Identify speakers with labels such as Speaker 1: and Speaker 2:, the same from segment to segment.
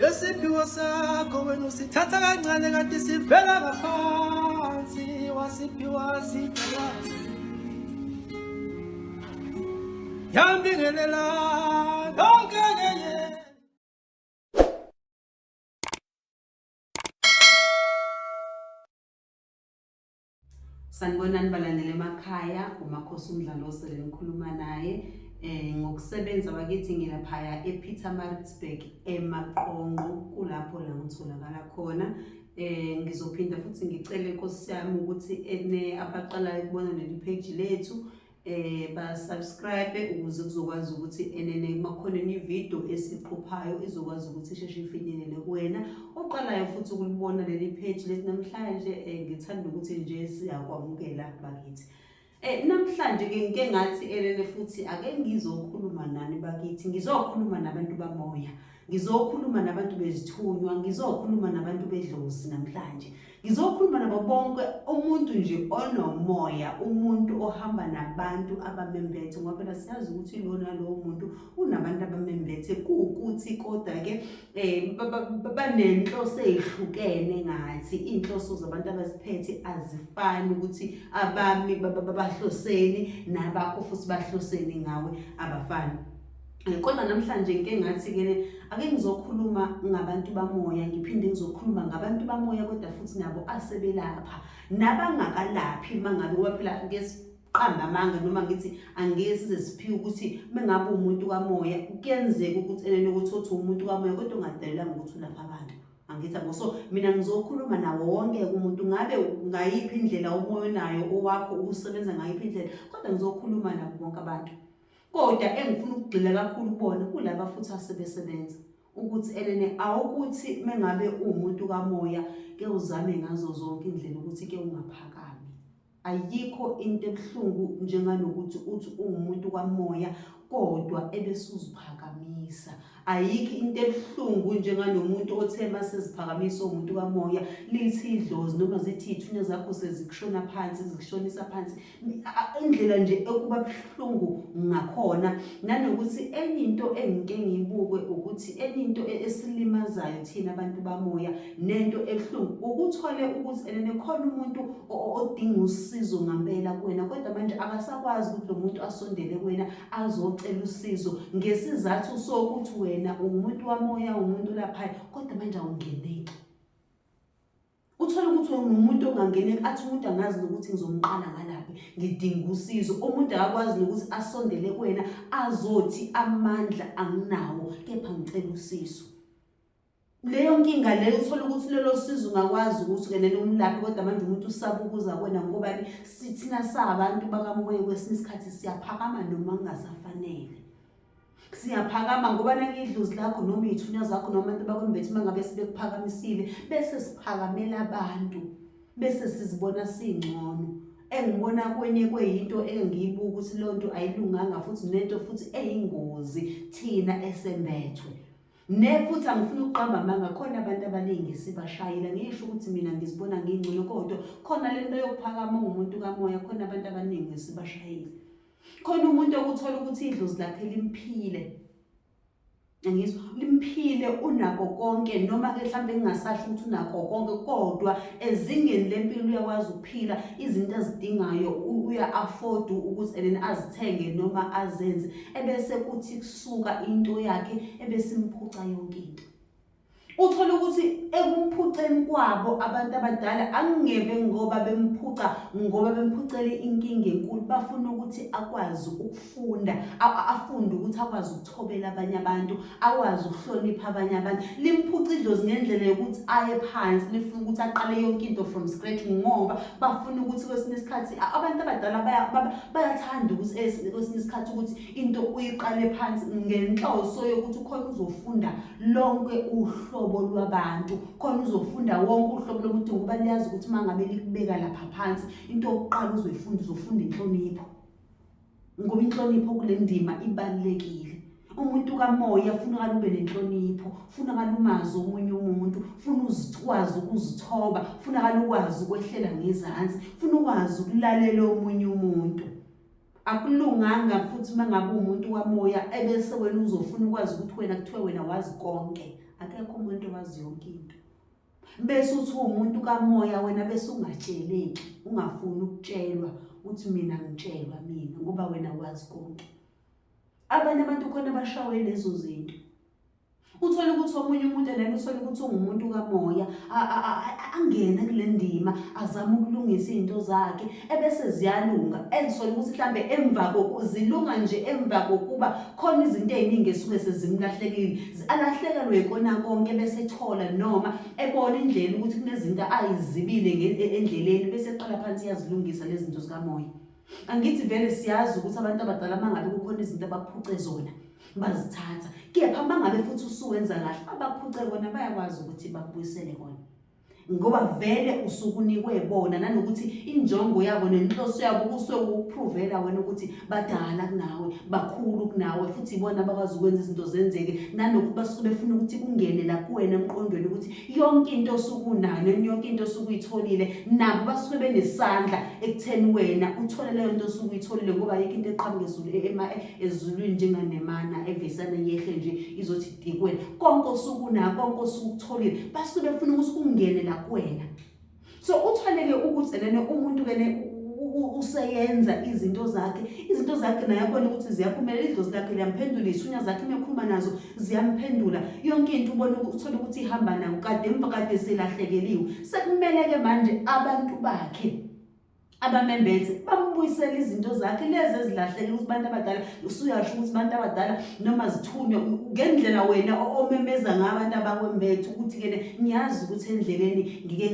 Speaker 1: Lesiphiwo sakho wena usithatha kancane kanti sivela ngaphansi wasiphiwa siphiwa yambingelela yonke ke.
Speaker 2: Sanibonani balandela emakhaya, uMakhosi umdlalo osele nikhuluma naye. Ngokusebenza bakithi ngilaphaya ePietermaritzburg eMaqonqo kulapho la ngitholakala khona. Ngizophinda futhi ngicele Nkosi yami ukuthi ene abaqalayo ukubona leli page lethu ba subscribe ukuze kuzokwazi ukuthi enene makhona enye video esiqophayo izokwazi ukuthi isheshe ifinyelele kuwena oqalayo futhi ukulibona leli page lethi namhlanje. Ngithanda ukuthi nje siyakwamukela bakithi. Namhlanje ke ngike ngathi enene futhi ake ngizokhuluma nani bakithi, ngizokhuluma nabantu bamoya, ngizokhuluma nabantu bezithunywa, ngizokhuluma nabantu bedlozi namhlanje. Ngizokhuluma nabo bonke, umuntu nje onomoya, umuntu ohamba nabantu abamembethe, ngoba phela siyazi ukuthi lona lowo muntu unabantu abamembethe, kuwukuthi kodwa-ke banenhloso ey'hlukene ngathi. Iy'nhloso zabantu abaziphethe azifani, ukuthi abami bahloseni nabakho futhi bahloseni ngawe abafani. Kodwa namhlanje ngike ngathi-ke ake ngizokhuluma ngabantu bamoya, ngiphinde ngizokhuluma ngabantu bamoya kodwa futhi nabo asebelapha nabangakalaphi, mangabe ngoba phela ke siqamba amanga noma ngithi angeke size siphiwe ukuthi mengabe umuntu kamoya kuyenzeka ukuthi enene ukuthi uthi umuntu kamoya kodwa ungadalelanga ukuthi ulapha abantu. Angithi yabo, so mina ngizokhuluma nawo wonke umuntu, ngabe ngayiphi indlela umoya onayo owakho usebenza ngayiphi indlela, kodwa ngizokhuluma nabo bonke abantu. Kodwa engifuna ukugxila kakhulu kubona kulaba futhi asebesebenza ukuthi enene awukuthi mengabe uwumuntu kamoya ke uzame ngazo zonke indlela ukuthi ke ungaphakami. Ayikho into ebuhlungu njenganokuthi uthi uwumuntu kamoya kodwa ebese uziphakamisa. Ayikho into ebuhlungu njenganomuntu othe maseziphakamisa umuntu kamoya, lithi idlozi noma zithi iy'thunywa zakho sezikushona phansi, zikushonisa phansi. Indlela nje ekuba buhlungu ngakhona, nanokuthi enye into engike ngiyibuke ukuthi enye into esilimazayo thina abantu bamoya nento ebuhlungu ukuthole ukuthi enene khona umuntu odinga usizo ngampela kuwena, kodwa manje akasakwazi ukuthi lo muntu asondele kuwena azocela usizo ngesizathu sokuthi wena umuntu wamoya, umuntu olaphayo, kodwa manje awungeneki. Uthole ukuthi ungumuntu ongangeneki, athi umuntu angazi nokuthi ngizomqala ngalaphi, ngidinga usizo. Umuntu akakwazi nokuthi asondele kuwena azothi amandla anginawo kepha ngicela usizo. Leyo nkinga leyo uthole ukuthi lelo sizo ungakwazi ukuthi ke nene umlaphi, kodwa manje umuntu usaba ukuza kuwena ngobani sithina sabantu bakamoya kwesinye isikhathi siyaphakama noma kungasafanele. Siyaphakama ngoba nake idlozi lakho noma iy'thunywa zakho noma abantu bakwembethe uma ngabe sebekuphakamisile bese siphakamela abantu bese sizibona singcono. Engibona kwenye kweyinto engiyibuka ukuthi leyo nto ayilunganga futhi nento futhi eyingozi thina esembethwe. Ne futhi angifuni ukuqamba amanga, khona abantu abaningi sibashayile. Ngisho ukuthi mina ngizibona ngingcono kodwa khona le nto yokuphakama ungumuntu kamoya, khona abantu abaningi sibashayile. Khona umuntu okuthola ukuthi idlozi lakhe limphile. Angizwa, limphile unako konke, noma ke mhlambe ngingasasho ukuthi unako konke, kodwa ezingeni lempilo uyakwazi ukuphila, izinto azidingayo uya afford ukuthi enene azithenge noma azenze, ebese kuthi kusuka into yakhe ebese imphuca yonke into. Uthole ukuthi ekumphuceni kwabo abantu abadala angingeve ngoba bemphuca, ngoba bemphucele inkinga enkulu, bafuna ukuthi akwazi ukufunda, afunde ukuthi akwazi ukuthobela abanye abantu, akwazi ukuhlonipha abanye abantu. Limphuca idlozi ngendlela yokuthi aye phansi, lifuna ukuthi aqale yonke into from scratch, ngoba bafuna ukuthi kwesinye isikhathi abantu abadala bayathanda ukuthi kwesinye isikhathi ukuthi into uyiqale phansi ngenhloso yokuthi khona uzofunda lonke uhlobo lwabantu, khona uzofunda wonke uhlobo lomuntu, ngoba liyazi ukuthi uma ngabe likubeka lapha phansi into yokuqala uzoyifunda, uzofunda inhlonipho, ngoba inhlonipho kule ndima ibalulekile. Umuntu kamoya funakala ube nenhlonipho, funakala umazi omunye umuntu, funa ukwazi ukuzithoba, funakala ukwazi ukwehlela ngezansi, funa ukwazi ukulalela omunye umuntu. Akulunganga futhi uma ngabe uwumuntu kamoya ebese wena uzofuna ukwazi ukuthi wena kuthiwe wena wazi konke. Akekho umuntu wazi yonke into. Bese uthi uwumuntu kamoya wena bese ungatsheleki, ungafuni ukutshelwa uthi mina ngitshelwa mina ngoba wena wazi konke. Abanye abantu khona bashawe lezo zinto. Uthole ukuthi omunye umuntu and then uthole ukuthi ungumuntu kamoya angene kule ndima azame ukulungisa izinto zakhe ebese ziyalunga ezithola ukuthi mhlambe emva zilunga nje emva kokuba khona izinto eziningi esuke sezimlahlekile alahlekelwe ikona konke bese ethola noma ebona indlela ukuthi kunezinto ayizibile endleleni bese eqala phansi iyazilungisa lezi zinto zikamoya. Angithi vele siyazi ukuthi abantu abadala uma ngabe kukhona izinto abaphuce zona bazithatha, kepha uma ngabe futhi usuwenza kahle abaphuce kona bayakwazi ukuthi bakubuyisele kona ngoba vele usukunikwe bona nanokuthi injongo yabo nenhloso yabo kusuke ukupruvela wena ukuthi badala kunawe bakhulu kunawe futhi ibona abakwazi ukwenza izinto zenzeke nanokuthi basuke befuna ukuthi kungene la kuwena emqondweni ukuthi yonke into osuke unayo yonke into osuke uyitholile nabo basuke benesandla ekutheni wena uthole leyo nto osuke uyitholile ngoba ayikho into eqhamuka ezulwini njenganemana evesane yehle nje izothi dikwena konke osuke unako konke osuke ukutholile basuke befuna ukuthi kungene la kuwena. So uthole-ke ukuthi lena umuntu-ke useyenza izinto zakhe, izinto zakhe naye abone ukuthi ziyaphumelela, idlozi lakhe liyamphendula, izithunywa zakhe uma ekhuluma nazo ziyamphendula, yonke into ubona uthole ukuthi ihamba nawo kade emva kade selahlekeliwe. Sekumele-ke manje abantu bakhe abamembethe bambuyisele izinto zakhe lezi ezilahlekile ukuthi abantu abadala usuyasho ukuthi abantu abadala noma zithunywe ngendlela wena omemeza ngayo abantu abakwembethe ukuthi ke ngiyazi ukuthi endleleni ngike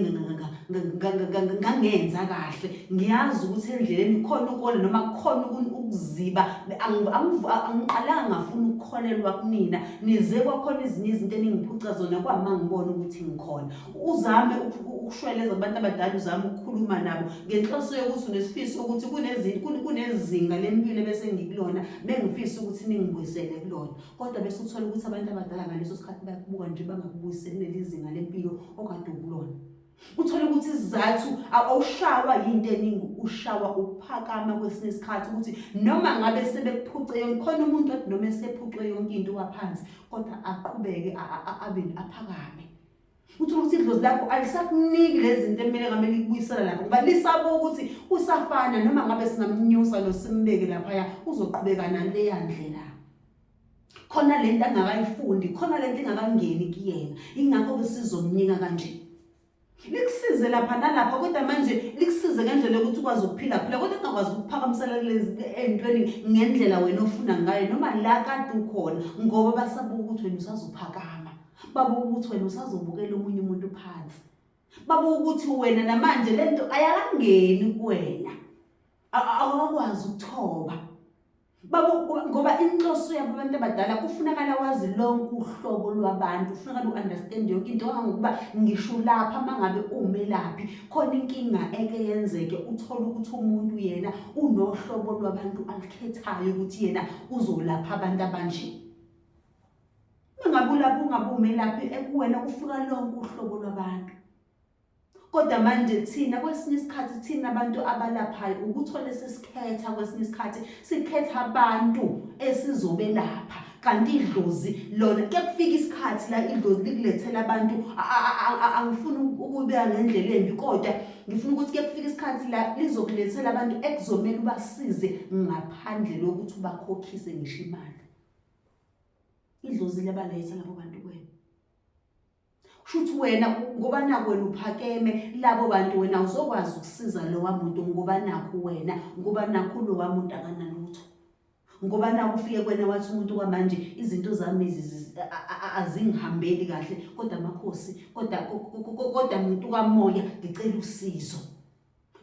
Speaker 2: ngangenza kahle ngiyazi ukuthi endleleni khona ukona noma kukhona ukuziba angiqalanga ngafuna ukukholelwa kunina nize kwakhona ezinye izinto eningiphuca zona kwama ngibona ukuthi ngikhona uzame ukushweleza kubantu abadala uzame ukukhuluma nabo ngenhloso yokuthi unesifiso ukuthi kunezinga lempilo ebese ngikulona bengifisa ukuthi ningibuyisele kulona kodwa bese uthola ukuthi abantu abadala ngaleso sikhathi bayakubuka nje bangakubuyiseli kuleli zinga lempilo okade ukulona. Uthole ukuthi isizathu awushawa yinto eningi ushawa ukuphakama kwesinye isikhathi ukuthi noma ngabe sebekuphuce yonke khona umuntu othi noma esephucwe yonke into waphansi kodwa aqhubeke abe aphakame. Uthole ukuthi idlozi lakho alisakuniki lezi zinto ekumele ngabe likubuyisela lapho ngoba lisabuka ukuthi usafana noma ngabe singamnyusa lo simbeke laphaya uzoqhubeka naleya ndlela. Khona lento angakayifundi, khona lento engakangeni kuyena. Ingakho-ke sizomnika kanje. Likusize lapha nalapha kodwa manje likusize ngendlela yokuthi ukwazi ukuphila phila kodwa ungakwazi ukuphakamisela kulezi ey'ntweni ngendlela wena ofuna ngayo noma la kade ukhona ngoba basabuka ukuthi wena usazophakama. Babuka ukuthi wena usazobukela omunye umuntu phansi. Babuka ukuthi wena namanje lento ayakangeni kuwena. Awakwazi ukuthoba. Babu ngoba inhloso yabo abantu abadala kufunakala wazi lonke uhlobo lwabantu, kufunakala u-understand yonke into kangangokuba ngisho lapha uma ngabe uwumelaphi khona inkinga eke yenzeke uthole ukuthi umuntu yena unohlobo lwabantu alukhethayo ukuthi yena uzolapha abantu abanje. Uma ngabe ulapha ungabe umelaphi ekuwena kufika lonke uhlobo lwabantu. Kodwa manje thina kwesinye isikhathi thina abantu abalaphayo ukuthole sesikhetha kwesinye isikhathi sikhetha abantu esizobelapha kanti idlozi lona kuyakufika isikhathi la idlozi likulethela abantu angifuni ukubeka ngendlela embi kodwa ngifuna ukuthi kuyakufika isikhathi la lizokulethela abantu ekuzomela ubasize ngaphandle lokuthi ubakhokhise ngisho imali. Idlozi liyabaletha labo bantu kuwena. Kusho ukuthi wena ngoba naku wena uphakeme labo bantu wena awuzokwazi ukusiza lowa muntu ngoba nakhu wena ngoba nakhu lowa muntu akanalutho. Ngoba naku ufike kuwena wathi umuntu kwamanje izinto zami azingihambeli kahle kodwa makhosi kodwa kodwa muntu kamoya ngicela usizo.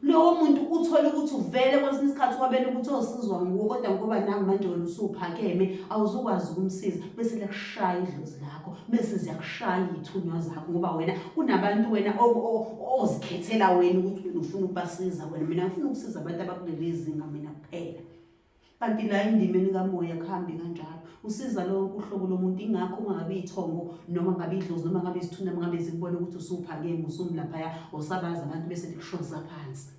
Speaker 2: Lowo muntu uthole ukuthi uvele kwesinye isikhathi wabela ukuthi osizwa nguwo kodwa ngoba nangu manje wena usuphakeme awuzukwazi ukumsiza bese liyakushaya idlozi lakho bese ziyakushaya iy'thunywa zakho ngoba wena kunabantu wena ozikhethela wena ukuthi wena ufuna ukubasiza wena mina ngifuna ukusiza abantu abakuleli zinga mina kuphela. Kanti la endimeni kamoya kuhambi kanjalo. Usiza lonke uhlobo lomuntu ingakho ungabi ithongo noma ngabe idlozi noma ngabe isithunywa noma ngabe zikubona ukuthi usuphakeme usumlaphaya osabazi abantu bese likushonisa phansi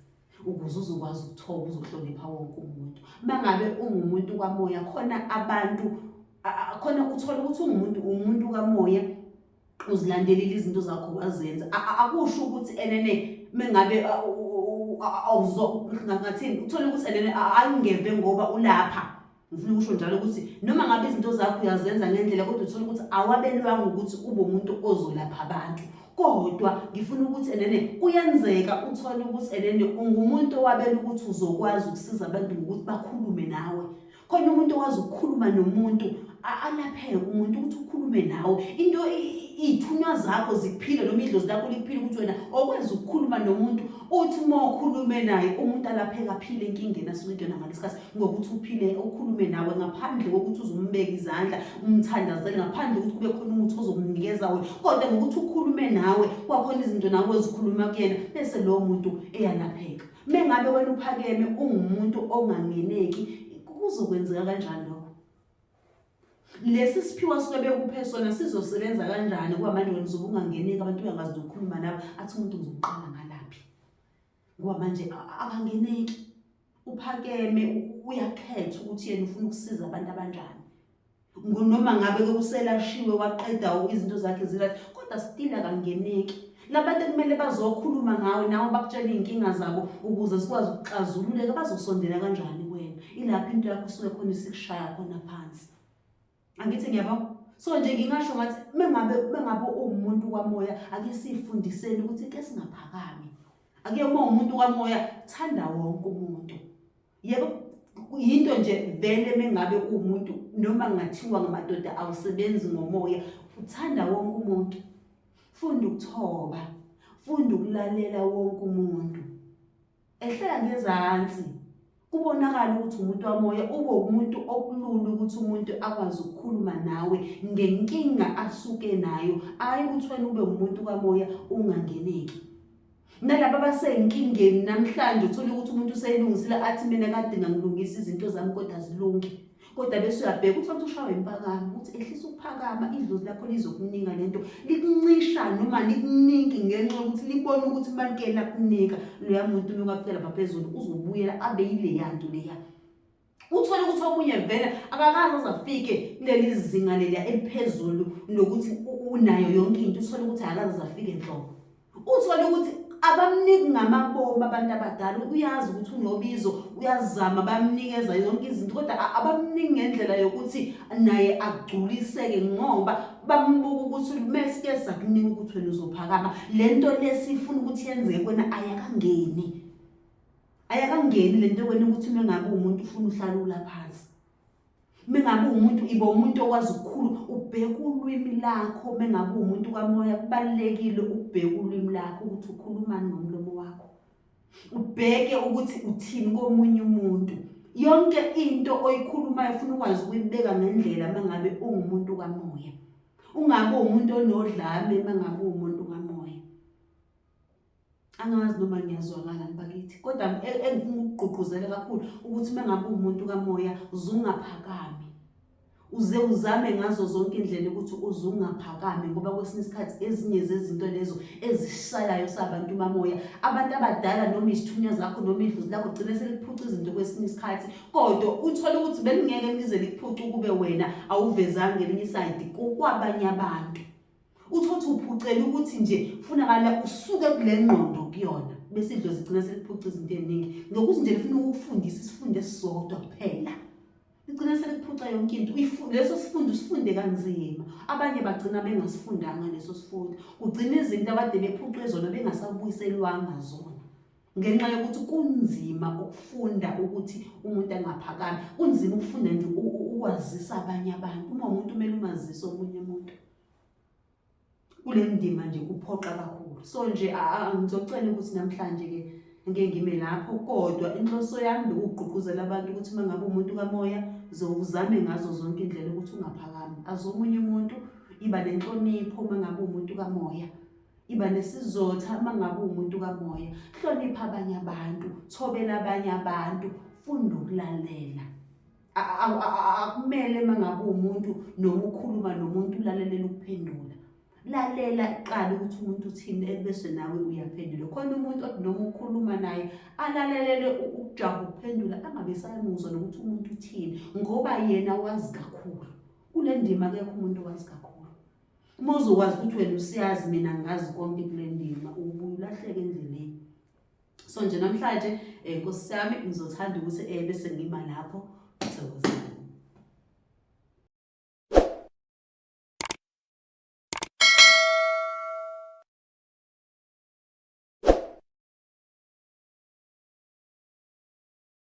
Speaker 2: ukuze uzokwazi ukuthoba uzohlonipha wonke umuntu. Mangabe ungumuntu kamoya khona abantu khona uthola ukuthi ungumuntu umuntu kamoya. Uzilandelile izinto zakho wazenza. Akusho ukuthi enene mengabe awuzo ngathini uthole ukuthi enene ayingeve ngoba ulapha. Ngifuna ukusho njalo ukuthi noma ngabe izinto zakho uyazenza ngendlela kodwa uthole ukuthi awabelwanga ukuthi ube umuntu ozolapha abantu. Kodwa ngifuna ukuthi enene kuyenzeka uthole ukuthi enene ungumuntu owabela ukuthi uzokwazi ukusiza abantu ngokuthi bakhulume nawe. Khona umuntu owazi ukukhuluma nomuntu alapheke umuntu ukuthi ukhulume nawe into iy'thunywa zakho zikuphile noma idlozi lakho likuphile ukuthi wena okwazi ukukhuluma nomuntu uthi uma ukhulume naye umuntu alapheke aphile enkingeni asuke kuyona ngalesikhathi ngokuthi uphile ukhulume nawe ngaphandle kokuthi uzumbeke izandla umthandazele ngaphandle kokuthi kube khona umuthi ozomnikeza wena kodwa ngokuthi ukhulume nawe kwakhona izinto nawe ozikhuluma kuyena bese lowo muntu eyalapheka. Mengabe wena uphakeme ungumuntu ongangeneki kuzokwenzeka kanjani lokho? Lesi siphiwa suke bekuphe sona sizosebenza kanjani kuba manje wena uzobe ungangeneki abantu uyangazi nokukhuluma nabo athi umuntu ngizomqala ngalaphi ngoba manje akangeneki uphakeme uyakhetha ukuthi yena ufuna ukusiza abantu abanjani. Noma ngabe ke uselashiwe waqeda izinto zakhe zirathi kodwa still akangeneki. Labantu ekumele bazokhuluma ngawe nawe bakutshela iy'nkinga zabo ukuze sikwazi ukuxazululeka bazosondela kanjani kuwena. Ilapho into yakho isuke khona isikushaya khona phansi. Angithi ngiyabo? So nje ngingasho ngathi mengabe mengabe uwumuntu kwamoya ake sifundiseni ukuthi ke singaphakami. Ake uma umuntu kwamoya thanda wonke umuntu. Yebo yinto nje vele mengabe uwumuntu noma ngathiwa ngamadoda awusebenzi ngomoya uthanda wonke umuntu. Funda ukuthoba, funda ukulalela wonke umuntu. Ehlela ngezansi kubonakala ukuthi umuntu wamoya ube umuntu okulula ukuthi umuntu akwazi ukukhuluma nawe ngenkinga asuke nayo, ayi ukuthi wena ube umuntu kamoya ungangeneki. Nalaba abaseyinkingeni namhlanje uthole ukuthi umuntu useyilungisile athi mina kade ngangilungisa izinto zami kodwa azilungi. Kodwa bese uyabheka uthole ukuthi ushawe impakamo ukuthi ehlisa ukuphakama idlozi lakho lizokunika lento likuncisha noma likuninki ngenxa yokuthi libona ukuthi uma like lakunika loya muntu uma ungafika lapha phezulu uzobuyela abe yileya nto leya. Uthole ukuthi omunye vele akakaze aze afike kuleli zinga leliya eliphezulu lokuthi unayo yonke into, uthole ukuthi akakaze aze afike nhlobo. Uthole ukuthi abamniki ngamabomu abantu abadala, uyazi ukuthi unobizo, uyazama bamnikeza yonke izinto kodwa abamniki ngendlela yokuthi naye agculiseke ngoba bambuka ukuthi mesike sakunika ukuthi wena uzophakama. Le nto lesifuna ukuthi yenzeke kuwena ayakangeni. Ayakangeni le nto wena ukuthi uma ngabe uwumuntu ufuna uhlale ula phansi. Uma ngabe uwumuntu iba umuntu okwazi ukukhuluma, ubheke ulwimi lakho. Uma ngabe uwumuntu kamoya kubalulekile ukubheka ulwimi lakho ukuthi ukhulumani ngomlomo wakho. Ubheke ukuthi uthini komunye umuntu. Yonke into oyikhulumayo ufuna ukwazi ukuyibeka ngendlela uma ngabe ungumuntu kamoya. Ungabe uwumuntu onodlame uma ngabe uwumuntu kamoya. Angazi noma ngiyazwakala bakithi kodwa engifuna ukugqugquzela kakhulu ukuthi uma ngabe uwumuntu kamoya uzungaphakami uze uzame ngazo zonke indlela ukuthi uzungaphakami ngoba kwesinye isikhathi ezinye zezinto lezo ezishayayo sabantu bamoya abantu abadala noma izithunywa zakho noma idlozi lakho gcine selikuphuca izinto kwesinye isikhathi kodwa uthole ukuthi belingeke lize likuphuce ukube wena awuvezanga ngelinye isayidi kwabanye abantu. Uthi uthi uphucela ukuthi nje funakala usuke kule ngqondo kuyona bese idlozi igcina seliphuca izinto eziningi ngokuthi nje lifuna ukukufundisa isifundo esisodwa kuphela ligcina selikuphuca yonke into leso sifundo usifunde kanzima abanye bagcina bengasifundanga leso sifundo kugcina izinto abade bephucwe zona bengasabuyiselwanga zona ngenxa yokuthi kunzima ukufunda ukuthi umuntu angaphakami kunzima ukufunda nje ukwazisa abanye abantu uma umuntu kumele umazise omunye umuntu kule ndima nje kuphoqa kakhulu so nje ngizocela ukuthi namhlanje ke ngeke ngime lapho kodwa inhloso yami bekugqugquzela abantu ukuthi uma ngabe umuntu kamoya uzame ngazo zonke indlela ukuthi ungaphakami azomunye umuntu iba nenhlonipho uma ngabe umuntu kamoya iba nesizotha uma ngabe uwumuntu kamoya hlonipha abanye abantu thobela abanye abantu funda ukulalela akumele uma ngabe uwumuntu noma ukhuluma nomuntu ulalelela ukuphendula lalela kuqala ukuthi umuntu uthini ebese nawe uyaphendula khona umuntu othi noma ukhuluma naye alalelele ukujaha ukuphendula angabe samuzwa nokuthi umuntu uthini ngoba yena wazi kakhulu kule ndima akekho umuntu owazi kakhulu. Uma uzokwazi ukuthi wena usiyazi mina ngazi konke kule ndima, ubuye ulahleke endleleni. So nje namhlanje Nkosi yami ngizothanda ukuthi bese ngima lapho. Thokoza.